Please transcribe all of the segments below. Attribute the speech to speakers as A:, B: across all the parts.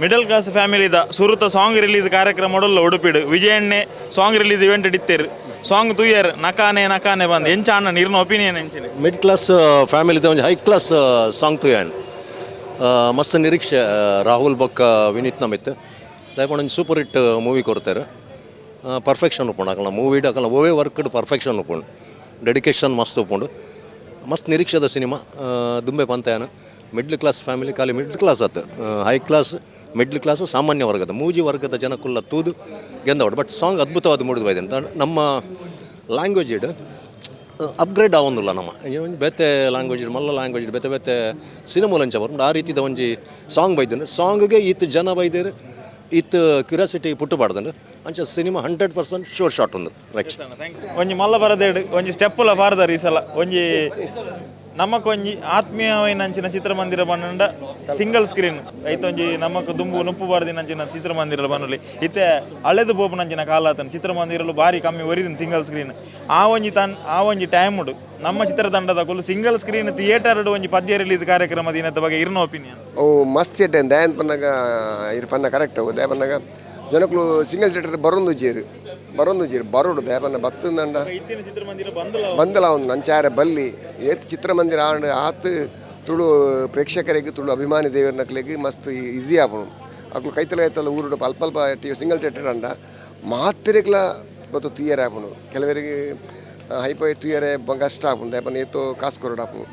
A: Middle class ಫ್ಯಾಮಿಲಿದ ಸುರುತ song release ಕಾರ್ಯಕ್ರಮ ಉಡುಪಿಡು ವಿಜಯಣ್ಣೆ ಸಾಂಗ್ ರಿಲೀಸ್ ಇವೆಂಟ್ ಇತ್ತೇರು. ಸಾಂಗ್ ತೂಯರ್, ನಕಾನೆ ನಕಾನೆ ಬಂದ್ ಎಂಚ ಅಣ್ಣ, ಇರ್ನ ಒಪಿನಿಯನ್ ಎಂಚಿನ?
B: ಮಿಡ್ ಕ್ಲಾಸ್ ಫ್ಯಾಮಿಲಿದ ಒಂಜಿ ಹೈ ಕ್ಲಾಸ್ ಸಾಂಗ್ ತೂಯಾನ್. ಮಸ್ತ್ ನಿರೀಕ್ಷೆ ರಾಹುಲ್ ಬೊಕ್ಕ ವಿನೀತ್ ನಮಿತ್. ದಾಯೆ ಒಂಜಿ ಸೂಪರ್ ಹಿಟ್ ಮೂವಿ ಕೊರ್ತಾರೆ. ಪರ್ಫೆಕ್ಷನ್ ಉಪ್ಪುಂಡು ಅಕಲ್ನ ಮೂವಿಡ್. ಅಕಲ್ನ ಒವ್ವೇ ವರ್ಕ್ಡ್ ಪರ್ಫೆಕ್ಷನ್ ಉಪ್ಪುಂಡು, ಡೆಡಿಕೇಶನ್ ಮಸ್ತ್ ಉಪ್ಪುಂಡು. ಮಸ್ತ್ ನಿರೀಕ್ಷೆದ ಸಿನಿಮಾ. ದುಂಬೆ ಪಂತಯಾನ ಮಿಡ್ಲ್ ಕ್ಲಾಸ್ ಫ್ಯಾಮಿಲಿ, ಖಾಲಿ ಮಿಡ್ಲ್ ಕ್ಲಾಸ್ ಅತ್, ಹೈ ಕ್ಲಾಸ್, ಮಿಡ್ಲ್ ಕ್ಲಾಸ್, ಸಾಮಾನ್ಯ ವರ್ಗದ ಮೂಜಿ ವರ್ಗದ ಜನಕ್ಕುಲ್ಲ ತೂದು ಗೆಂದವಡು. ಬಟ್ ಸಾಂಗ್ ಅದ್ಭುತವಾದ ಮೂಡಿದ್ ಬೈದೆ. ನಮ್ಮ ಲ್ಯಾಂಗ್ವೇಜ್ ಅಪ್ಗ್ರೇಡ್ ಆವೊಂದುಲ್ಲ. ನಮ್ಮ ಒಂಜಿ ಬೇತೆ ಲ್ಯಾಂಗ್ವೇಜ್, ಮಲ್ಲ ಲ್ಯಾಂಗ್ವೇಜ್, ಬೇತೆ ಬೇತೆ ಸಿನಿಮಾಲಂಚ ಬರ್ಪುಂಡು. ಆ ರೀತಿದ ಒಂಜಿ ಸಾಂಗ್ ಬೈದುಂಡು. ಸಾಂಗ್ಗೆ ಈತ್ ಜನ ಬೈದೇರು, ಈತ್ ಕ್ಯೂರಿಯಾಸಿಟಿ ಪುಟ್ಟು ಪಾಡ್ದುಂಡು. ಅಂಚ ಸಿನಿಮಾ 100% ಶೋರ್ ಶಾಟ್ ಉಂದು, ರೈಟ್.
A: ಒಂಜಿ ಮಲ್ಲ ಬರದೇಡು ಒಂಜಿ ಸ್ಟೆಪ್ಪುಲ ಪಾರ್ದಾರ. ಈ ಸಲ ಒಂಜಿ ನಮಕ್ ಒಂಜಿ ಆತ್ಮೀಯವಾಯಿನ ಅಂಚಿನ ಚಿತ್ರಮಂದಿರ ಬಂಡ ಸಿಂಗಲ್ ಸ್ಕ್ರೀನ್ ಐತೊಂಜಿ ನಮಕ್ ದುಂಬು ನುಪ್ಪು ಬಾರ್ದಿನ ಅಂಚಿನ ಚಿತ್ರಮಂದಿರ ಬನ್ನಲಿ. ಇತ್ತೆ ಅಳೆದು ಪೋಪುನಂಚಿನ ಕಾಲ ಆತನ. ಚಿತ್ರಮಂದಿರಲು ಬಾರಿ ಕಮ್ಮಿ ಒರಿದಿನ ಸಿಂಗಲ್ ಸ್ಕ್ರೀನ್. ಆ ಒಂಜಿ ತನ್ ಆ ಒಂಜಿ ಟೈಮ್ ನಮ್ಮ ಚಿತ್ರತಂಡದ ಸಿಂಗಲ್ ಸ್ಕ್ರೀನ್ ಥಿಯೇಟರ್ ಒಂಜಿ ಪದ್ಯ ರಿಲೀಸ್ ಕಾರ್ಯಕ್ರಮ ದಿನದ ಬಗ್ಗೆ ಇರ್ನ ಒಪಿನಿಯನ್?
C: ಅವು ಮಸ್ತ್ ಎಡ್ಡೆ. ದಯನ್ ಪನ್ನಗ ಇರ್ ಪನ್ನ ಕರೆಕ್ಟ್ ಅವು. ದಯ ಪನ್ನಗ ಜನಕ್ಕಲು ಸಿಂಗಲ್ ಥಿಯೇಟರ್ ಬರೊಂದು ಜೇರು, ಬರೊಂದು ಜೇರು. ಬರೋಡು ದಯಪನ್ನ ಬತ್ತಂದಂಡ.
A: ಇತ್ತಿನ ಚಿತ್ರಮಂದಿರ ಬಂದಲ.
C: ಬಂದಲ ಒಂದು ನಂಚಾರೆ ಬಲ್ಲಿ. ಏತ್ ಚಿತ್ರಮಂದಿರ ಆಂಡ್ ಆತ್ ತುಳು ಪ್ರೇಕ್ಷಕರಿಗೆ, ತುಳು ಅಭಿಮಾನಿ ದೇವರನಕ್ಲೆಗ್ ಮಸ್ತ್ ಈಸಿ ಆಪುಂಡು. ಅಕ್ಲು ಕೈತಲ ಕೈತಲ ಊರುಡು ಅಲ್ಪ ಅಲ್ಪ ಸಿಂಗಲ್ ಥಿಯೇಟರ್ ಅಂಡ ಮಾತ್ರೆಗ್ಲ ಬತ್ತು ತೂಯರೆ ಆಪುಂಡು. ಕೆಲವರಿಗೆ ಹೈಪೈ ತೂಯರೆ ಕಷ್ಟ ಆಪುಂಡು. ದಾಯೆ ಏತೋ ಕಾಸು ಕೊರಡು ಆಪುಂಡು.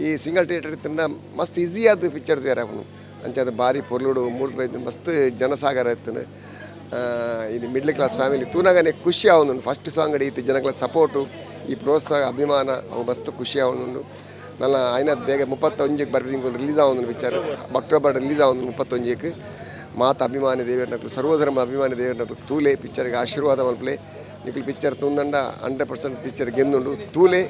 C: ಈ ಸಿಂಗಲ್ ಥಿಯೇಟರ್ ಇತ್ತಿಂದ ಮಸ್ತ್ ಈಸಿ ಆದ್ ಪಿಕ್ಚರ್ ತೂಯರೆ ಆಪುಂಡು. ಅಂಚಾದ ಬಾರಿ ಪೊರ್ಲುಡು ಮೂಡ್ದು ಬೈದು. ಮಸ್ತ್ ಜನಸಾಗರ ಇತ್ತುಂಡು. ಇದು ಮಿಡ್ಲ್ ಕ್ಲಾಸ್ ಫ್ಯಾಮಿಲಿ ತೂನಗನೆ ಖುಷಿ ಆವೊಂದುಂಡು. ಫಸ್ಟ್ ಸಾಂಗ್ ಇತ್ತು ಜನಗಳ ಸಪೋರ್ಟು, ಈ ಪ್ರೋತ್ಸಾಹ, ಅಭಿಮಾನ ಅವು ಮಸ್ತ್ ಖುಷಿ ಆವೊಂದುಂಡು. ನನ್ನ ಆಯ್ನದ್ ಬೇಗ 31ಕ್ಕೆ ಬರ್ಪಿಂಗ್ ರಿಲೀಸ್ ಆವೊಂದುಂಡು ಪಿಕ್ಚರ್. ಅಕ್ಟೋಬರ್ ರಿಲೀಸ್ ಆವೊಂದು 31ಕ್ಕೆ. ಮಾತ ಅಭಿಮಾನಿ ದೇವರನಕ್ಲು, ಸರ್ವಧರ್ಮ ಅಭಿಮಾನಿ ದೇವರನಕ್ಲು ತೂಲೆ, ಪಿಕ್ಚರ್ಗೆ ಆಶೀರ್ವಾದ ಮಲ್ಪಲೆ. ನಿಕ್ಲು ಪಿಕ್ಚರ್ ತೂಂದಂಡ 100% ಪಿಕ್ಚರ್ ಗೆಂದುಂಡು. ತೂಲೆ,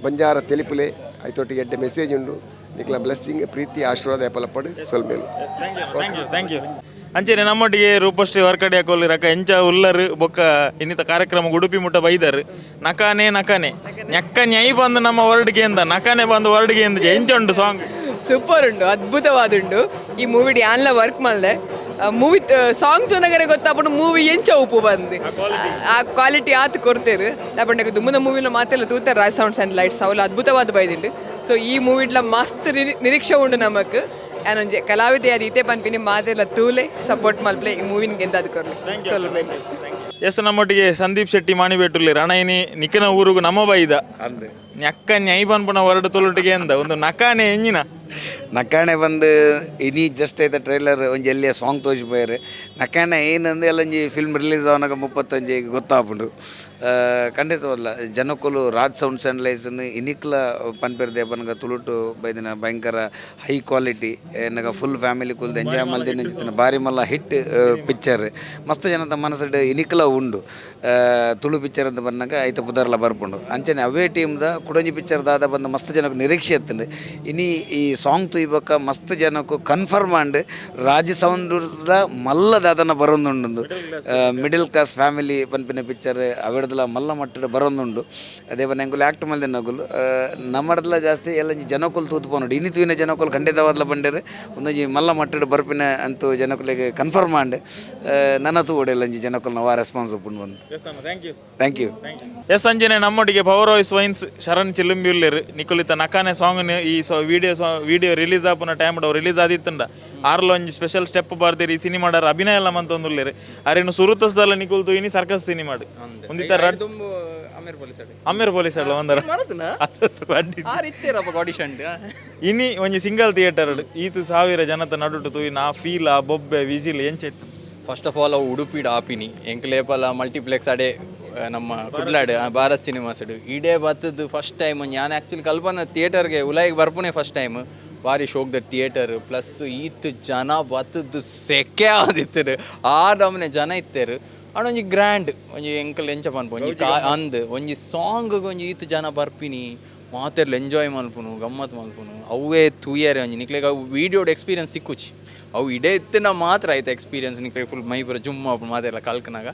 C: ಬಂಜಾರ ತೆಲಿಪುಲೆ. ಐತೊಟ್ಟಿಗೆ ಎಡ್ಡೆ ಮೆಸೇಜ್ ಉಂಡು. ನಿಕ್ಲ ಬ್ಲೆಸ್ಸಿಂಗ್, ಪ್ರೀತಿ, ಆಶೀರ್ವಾದ ಎಪಲಪ್ಪಡು. ಸೊಲ್ಮೇಲು.
A: Thank you, thank you, thank you. ಅಂಚೆನೆ ನಮ್ಮೊಟ್ಟಿಗೆ ರೂಪಶ್ರೀ ವರ್ಕಡಿ ಹಾಕೋಲಿ ರಕ ಎಂಚ ಉಲ್ಲರು ಬೊಕ್ಕ ಇನ್ನಿತ ಕಾರ್ಯಕ್ರಮ ಉಡುಪಿ ಮುಟ್ಟ ಬೈದರು. ನಕಾನೆ ನಕಾನೆ ನಕ್ಕ ನ್ಯೈ ಬಂದು ನಮ್ಮ ವರ್ಡ್ಗೆ ಎಂದ ನಕಾನೆ ಬಂದು ವರ್ಡ್ಗೆ ಎಂದ ಎಂಚ ಉಂಟು ಸಾಂಗ್?
D: ಸೂಪರ್ ಉಂಡು, ಅದ್ಭುತವಾದುಂಡು. ಈ ಮೂವಿ ಯಾನ್ಲ ವರ್ಕ್ ಮಲ್ದೆ. ಮೂವಿ ಸಾಂಗ್ ತೂನಗರೆ ಗೊತ್ತಾಪುಂಡು ಮೂವಿ ಎಂಚ ಉಪ್ಪು ಬಂದು. ಆ ಕ್ವಾಲಿಟಿ ಆತ್ ಕೊರ್ತೇರು. ದಾಪಂಡಗ ದುಮ್ಮದ ಮೂವಿನ ಮಾತೆಲ್ಲ ತೂತಾರೆ. ರಾಜ್ ಸೌಂಡ್ಸ್ ಆ್ಯಂಡ್ ಲೈಟ್ಸ್ ಅವೆಲ್ಲ ಅದ್ಭುತವಾದ ಬೈದಿಂಡು. ಸೊ ಈ ಮೂವಿಡ್ಲ ಮಸ್ತ್ ನಿರೀಕ್ಷೆ ಉಂಡು ನಮಕ್. ಯಾನೊಂಜಿ ಕಲಾವಿದೆ ರೀತೆ ಪನ್ಪಿನಿ, ಮಾತೆಲ್ಲ ತೂಲೆ, ಸಪೋರ್ಟ್ ಮಲ್ಪ್ಲೆ. ಈ ಮೂವಿನ ಗೆದ್ದಾದ ಕೊರ್ಲಿ. ಸೊಲ್ಮೆಲು.
A: ಎಸ್, ನಮ್ಮೊಟ್ಟಿಗೆ ಸಂದೀಪ್ ಶೆಟ್ಟಿ ಮಾಣಿಬೆಟ್ಟುಲ್ಲಿ ರಣಯಿನಿ ನಿಕ್ಕನ ಊರುಗು ನಮ್ಮ ಬೈದ. ನಕ್ಕ ನ್ಯೈ ಪನ್ಪುನ ವರ್ಡ್ ತುಳುಟಿಗೆ ಎಂದ ಒಂದು ನಕಾನೆ ಎಂಜಿನ?
E: ನಕ್ಕಾಣೆ ಬಂದು ಇನಿ ಜಸ್ಟ್ ಐತ ಟ್ರೈಲರ್ ಒಂಜಿ ಎಲ್ಲಿಯ ಸಾಂಗ್ ತೋಜಿ ಪೋಯೆರ್. ನಕ್ಕಾಣೆ ಏನಂದು ಎಲ್ಲೊಂಜಿ ಫಿಲ್ಮ್ ರಿಲೀಸ್ ಆವನಾಗ 31 ಗೊತ್ತಾಪುಂಡು. ಖಂಡಿತವಲ್ಲ, ಜನಕ್ಕುಲು ರಾಜ್ ಸೌಂಡ್ಸ್ ಆ್ಯಂಡ್ ಲೈಟ್ಸ್ನ್ ಇನಿಕ್ಲ ಪನ್ಪೆರ್ ಪನ್ಗ ತುಳುಟು ಬೈದಿನ ಭಯಂಕರ ಹೈ ಕ್ವಾಲಿಟಿ ಎನ್ನಗ ಫುಲ್ ಫ್ಯಾಮಿಲಿ ಕುಲ್ದು ಎಂಜಾಯ್ ಮಲ್ದಿನ ಬಾರಿ ಮಲ್ಲ ಹಿಟ್ ಪಿಕ್ಚರ್. ಮಸ್ತ್ ಜನತ ಮನಸ್ಸುಡ್ ಇನಿಕ್ಲ ಉಂಡು. ತುಳು ಪಿಕ್ಚರ್ ಅಂತ ಬಂದಾಗ ಐತ ಪುದರ್ಲ ಬರ್ಪುಂಡು. ಅಂಚನೆ ಅವೇ ಟೀಮ್ದ ಕುಡೊಂಜಿ ಪಿಕ್ಚರ್ ದಾದ ಬಂದು ಮಸ್ತ್ ಜನಕ್ಕೆ ನಿರೀಕ್ಷೆ ಇತ್ತುಂಡು. ಇನಿ ಈ ಸಾಂಗ್ ತೂಯ್ಬೊಕ್ಕ ಮಸ್ತ್ ಜನಕ್ಕೂ ಕನ್ಫರ್ಮ್ ಆಂಡ್, ರಾಜ್ ಸೌಂಡ್ದ ಮಲ್ಲ ದಾದನ ಬರೊಂದುಂಡು. ಮಿಡಲ್ ಕ್ಲಾಸ್ ಫ್ಯಾಮಿಲಿ ಪನ್ಪಿನ ಪಿಕ್ಚರ್ ಅವೆಡ್ದಲ ಮಲ್ಲ ಮಟ್ಟಡ್ ಬರೊಂದುಂಡು. ಅದೇ ಪಂಡ ಎಂಕುಲು ಆ್ಯಕ್ಟ್ ಮಲ್ದಿನಕುಲು ನಮ್ಮಡ್ದಲ ಜಾಸ್ತಿ ಎಲ್ಲ ಜನಕುಲು ತೂತು ಪೋನುಡು. ಇನಿ ತೂಯಿನ ಜನಕುಲು ಖಂಡಿತವಾದ್ಲ ಪಂಡೆರ್, ಒಂದೊಂಜಿ ಮಲ್ಲ ಮಟ್ಟಡ್ ಬರ್ಪಿನ ಅಂತೂ ಜನಕುಲೆಗ್ ಕನ್ಫರ್ಮ್ ಆಂಡ್. ನನ ತೂವೊಡು ಎಲ್ಲೊಂಜಿ ಜನಕುಲ್ನ ವಾ ರೆಸ್ಪಾನ್ಸ್ ಉಪ್ಪುಂಡು ಬಂದು.
A: Thank you.
E: Thank you.
A: S, ಅಂಚನೆ ನಮ್ಮೊಟ್ಟಿಗೆ ಪವರ್ ವಾಯ್ಸ್ ವೈನ್ಸ್ ಶರಣ್ ಚಿಲ್ಲುಂಬಿ ಉಲ್ಲೆರ್. ನಿಕುಲಿತ ನಕಾನೆ ಸಾಂಗ್ ಈ ಸೊ ವಿಡಿಯೋ ರಿಲೀಸ್ ಆಪುನ ಟೈಮ್ ರಿಲೀಸ್ ಆದಿತ್ತುಂಡ ಆರ್ಲ ಒಂಜಿ ಸ್ಪೆಷಲ್ ಸ್ಟೆಪ್ ಬರ್ದಿರಿ. ಈ ಸಿನಿಮಾಡರ್ ಅಭಿನಯ ಎಲ್ಲ ಮಂತೊಂದುಲ್ಲೆರ್. ಅರೇನು ಸುರುತ ಸಲ ನಿಕುಲ್ ತೂಯಿನಿ ಸರ್ಕಸ್ ಸಿನಿಮಾಡ್ ಒಂದಿತ್ತ ರಡ್
F: ದುಂಬು ಅಮೀರ್ ಪೊಲೀಸ್.
A: ಅಮ್ಮೇರ್ ಪೊಲೀಸ್ ಅಲ್ಲ ಒಂದರ.
F: ಮರತನ.
A: ಅಡ್ಡಿ.
F: ಆರ್ ಇತ್ತೇರಪ್ಪ ಆಡಿಷನ್.
A: ಇನಿ ಒಂಜಿ ಸಿಂಗಲ್ ಥಿಯೇಟರ್ ಈತ್ ಸಾವಿರ ಜನತ ನಡುಟು ತೂಯಿನ ಆ ಫೀಲ್, ಆ ಬೊಬ್ಬೆ, ವಿಜಿಲ್ ಎಂಚೆತ್ತು?
F: ಫಸ್ಟ್ ಆಫ್ ಆಲ್ ಅವು ಉಡುಪಿಡ್ ಆಪಿನಿ ಎಂಕ್ಲೇಪಲ ಮಲ್ಟಿಪ್ಲೆಕ್ಸ್ ಅಡೆ ನಮ್ಮ ಕುಡ್ಲಾಡ್ ಭಾರತ್ ಸಿನಿಮಾಸ್ ಇಡೇ ಬತ್ತದ್ದು ಫಸ್ಟ್ ಟೈಮ್. ನಾನು ಆ್ಯಕ್ಚುಲಿ ಕಲ್ಪನಾ ಥಿಯೇಟರ್ಗೆ ಉಲಾಯಿಗೆ ಬರ್ಪುನೆ ಫಸ್ಟ್ ಟೈಮ್. ಭಾರಿ ಶೋಕ್ the theatre. Plus ಈತ್ ಜನ ಬತ್ತದ್ದು ಸೆಕೆ ಆದಿತ್ತರು. ಆ ನಮೂನೆ ಜನ ಇತ್ತೇರು. ಅಂಡ್ ಒಂಜಿ ಗ್ರ್ಯಾಂಡ್ ಒಂಜಿ ಎಂಕಲ್ ಎಂಚ ಪನ್ಪ ಒಂಜಿ ಕಾ ಅಂದ್ ಒಂಜಿ ಸಾಂಗ್ ಒಂಜಿ ಈತ್ ಜನ ಬರ್ಪಿನಿ, ಮಾತೆರ್ಲ ಎಂಜಾಯ್ ಮಲ್ಪುನು, ಗಮ್ಮತ್ ಮಲ್ಪುನು, ಅವೇ ತೂಯರೆ ಒಂಜಿ ನಿಕ್ಲೆಗ್ ಅವು ವೀಡಿಯೋಡ್ ಎಕ್ಸ್ಪೀರಿಯನ್ಸ್ ಸಿಕ್ಕುಚಿ. ಅವು ಇಡೇ ಇತ್ತಿನ ಮಾತ್ರ ಆಯ್ತು ಎಕ್ಸ್ಪೀರಿಯನ್ಸ್. ನಿಕ್ಲೆಗ್ ಫುಲ್ ಮೈ ಪೂರ ಜುಮ್ ಆಪುಂಡು ಮಾತೆರ್ಲ ಕಲ್ಕನಾಗ.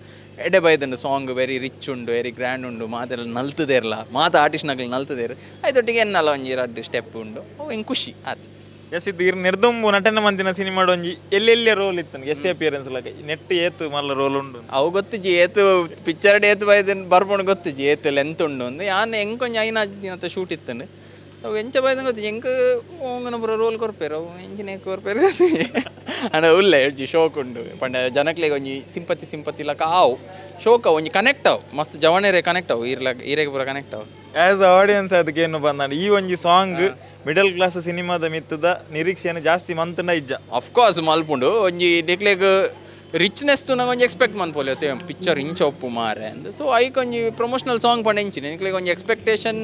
F: ಎಡ್ಡೆ ಬೈದುಂಡು ಸಾಂಗ್. ವೆರಿ ರಿಚ್ ಉಂಡು, ವೆರಿ ಗ್ರ್ಯಾಂಡ್ ಉಂಡು. ಮಾತೆಲ್ಲ ನಲ್ತುದೇರ್ಲ, ಮಾತ ಆರ್ಟಿಸ್ಟ್ನಕ್ಲು ನಲ್ತುದೇರು. ಐತೊಟ್ಟಿಗೆ ಎನ್ನಲ ಒಂಜಿ ರಡ್ಡ್ ಸ್ಟೆಪ್ ಉಂಡು. ಅವು ಎಂಕ್ ಖುಷಿ ಆತು.
A: ಎಸ್, ಇದು ಇರ್ ನಿರ್ದುಂಬು ನಟನೆ ಮಂತಿನ ಸಿನಿಮಾಡ್ ಒಂಜಿ ಎಲ್ಲೆಲ್ಲಿ ರೋಲ್ ಇತ್ತು, ಗೆಸ್ಟ್ ಅಪಿಯರೆನ್ಸ್ ಲಕ. ನೆಟ್ ಏತ್ ಮಲ್ಲ ರೋಲ್ ಉಂಡು?
F: ಅವು ಗೊತ್ತಿಜ್ಜಿ, ಏತು ಪಿಕ್ಚರ್ ಏತು ಬೈದನ್ ಬರ್ಪುಂಡು ಗೊತ್ತಿಜ್ಜಿ, ಏತು ಲೆಂತ್ ಉಂಡು ಅಂದ್. ಯಾನ್ ಎಂಕೊಂಜಿ ಐನ ದಿನತ ಶೂಟ್ ಇತ್ತಂಡು. ಸೊ ಎಂಚ ಬೈದನ್ ಗೊತ್ತಿಜ್ಜಿ, ಎಂಕ್ ಓಂಗನ ಪೂರ ರೋಲ್ ಕೊರ್ಪೇರು, ಅವು ಎಂಚಿನ ಕೊರ್ಪೇರು. ಅಂಡ ಉಲ್ಲೆ ಒಂಜಿ ಶೋಕ್ ಉಂಡು ಪಂಡ ಜನಕ್ಲೆಗ್ ಒಂಜಿ ಸಿಂಪತಿ ಸಿಂಪತಿ ಲಕ ಆವು, ಶೋಕ ಒಂಜಿ ಕನೆಕ್ಟ್ ಆವು, ಮಸ್ತ್ ಜವಣೆರೆ ಕನೆಕ್ಟ್ ಆವು, ಇರ್ಲ ಈರೆಗ್ ಪೂರ ಕನೆಕ್ಟ್ ಆವು.
A: ಆಸ್ ಆಡಿಯನ್ಸ್ ಅದಕ್ಕೆ ಏನು ಬಂದಾಂಡ, ಈ ಒಂಜಿ ಸಾಂಗ್ ಮಿಡಲ್ ಕ್ಲಾಸ್ ಸಿನಿಮಾದ ಮಿತ್ತದ ನಿರೀಕ್ಷೆಯನ್ನು ಜಾಸ್ತಿ ಮಂತಂಡ ಇಜ್ಜ?
F: ಅಫ್ಕೋರ್ಸ್ ಮಲ್ಪುಂಡು. ಒಂಜಿ ನಿಕ್ಲೆಗ್ ರಿಚ್ನೆಸ್ ತೂನಗ ಒಂಜಿ ಎಕ್ಸ್ಪೆಕ್ಟ್ ಮನ್ಪೊಲಿ ಅತ್ತೆ, ಪಿಕ್ಚರ್ ಇಂಚ ಉಪ್ಪು ಮಾರೆ ಅಂದ್. ಸೊ ಐಕ್ ಒಂಜಿ ಪ್ರಮೋಷನಲ್ ಸಾಂಗ್ ಪಂಡ ಇಂಚಿನ ನಿಕ್ಲೆಗ್ ಒಂಜಿ ಎಕ್ಸ್ಪೆಕ್ಟೇಷನ್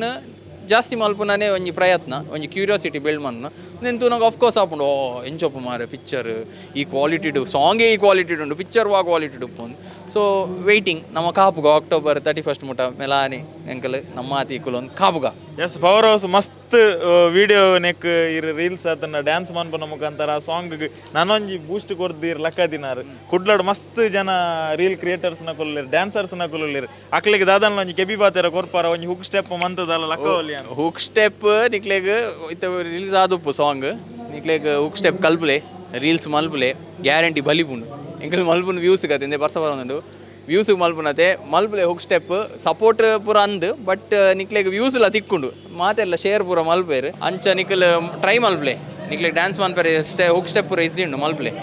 F: ಜಾಸ್ತಿ ಮಲ್ಪುನನೇ ಒಂಜಿ ಪ್ರಯತ್ನ, ಒಂಜಿ ಕ್ಯೂರಿಯಾಸಿಟಿ ಬಿಲ್ಡ್ ಮನ್ಪುನ. ನೆನ್ ತೂನಗ ಅಫ್ಕೋರ್ಸ್ ಆಪುಂಡು, ಓ ಎಂಚ ಉಪ್ಪು ಮಾರೆ ಪಿಕ್ಚರ್, ಈ ಕ್ವಾಲಿಟಿಡ್ ಸಾಂಗೇ ಈ ಕ್ವಾಲಿಟಿಡ್ ಉಂಡು, ಪಿಕ್ಚರ್ ವಾ ಕ್ವಾಲಿಟಿಡ್ ಉಪ್ಪು. ಸೊ ವೆಯ್ಟಿಂಗ್ ನಮ್ಮ ಕಾಪುಗ ಅಕ್ಟೋಬರ್ 31 ಮುಟ ಮೆಲಾನಿ ಎಂಕಲ್ ನಮ್ಮ ಆತಿ ಒಂದು ಕಾಪುಗ.
A: ಎಸ್, ಪವರ್ ಹೌಸ್ ಮಸ್ತ್ ವಿಡಿಯೋ ನೆಕ್ ಇರ್ ರೀಲ್ಸ್ ಆತನ ಡ್ಯಾನ್ಸ್ ಮನ್ಪುನ ಮುಖಾಂತರ ಆ ಸಾಂಗ್ ನಾನೊಂಜಿ ಬೂಸ್ಟ್ ಕೊರ್ದು ಇರ್ ಲಕ್ಕ ದಿನಾರ್. ಕುಡ್ಲಡ್ ಮಸ್ತ್ ಜನ ರೀಲ್ ಕ್ರಿಯೇಟರ್ಸ್ ನಕುಲ್ಲೇರ್, ಡ್ಯಾನ್ಸರ್ಸ್ ನಕುಲ್ಲೇರ್. ಅಕ್ಲೆಗ್ ದಾದನ್ ಒಂಜಿ ಕೆಬಿ ಪಾತೆರ ಕೊರ್ಪಾರ? ಒಂಜಿ ಹುಕ್ ಸ್ಟೆಪ್ ಮಂತದಲ್ಲ ಲಕ್ಕ.
F: ಹುಕ್ ಸ್ಟೆಪ್ ನಿಕ್ಲೆಗ್ ಇತ್ತೆ ರಿಲೀಸ್ ಆದುಪ್ಪು ಸಾಂಗ್, ನಿಕ್ಲೆಗ್ ಹುಕ್ ಸ್ಟೆಪ್ ಕಲ್ಪುಲೆ, ರೀಲ್ಸ್ ಮಲ್ಪುಲೆ, ಗ್ಯಾರಂಟಿ ಬಲಿಪುಂಡು. ಎಂಕಲ್ ಮಲ್ಪುನ ವ್ಯೂಸ್ ಕತೆ ಇಂದೆ ಬರ್ಸ ಬರೋದುಂಡು, ವ್ಯೂಸ್ ಮಲ್ಪುನತೆ ಮಲ್ಪುಲೆ. ಹುಕ್ ಸ್ಟೆಪ್ ಸಪೋರ್ಟ್ ಪೂರ ಅಂದ್, ಬಟ್ ನಿಕ್ಲೆಗ್ ವ್ಯೂಸ್ ಲ ತಿಕ್ಕುಂಡು, ಮಾತೆಲ್ಲ ಶೇರ್ ಪೂರ ಮಲ್ಪೇರು. ಅಂಚ ನಿಕಲ್ ಟ್ರೈ ಮಲ್ಪುಲೆ, ನಿಕ್ಲೆಗ್ ಡ್ಯಾನ್ಸ್ ಮನ್ಪರೆ ಸ್ಟೆ ಹುಕ್ ಸ್ಟೆಪ್ ಪೂರ ಇಸಿ ಉಂಡು, ಮಲ್ಪುಲೆ.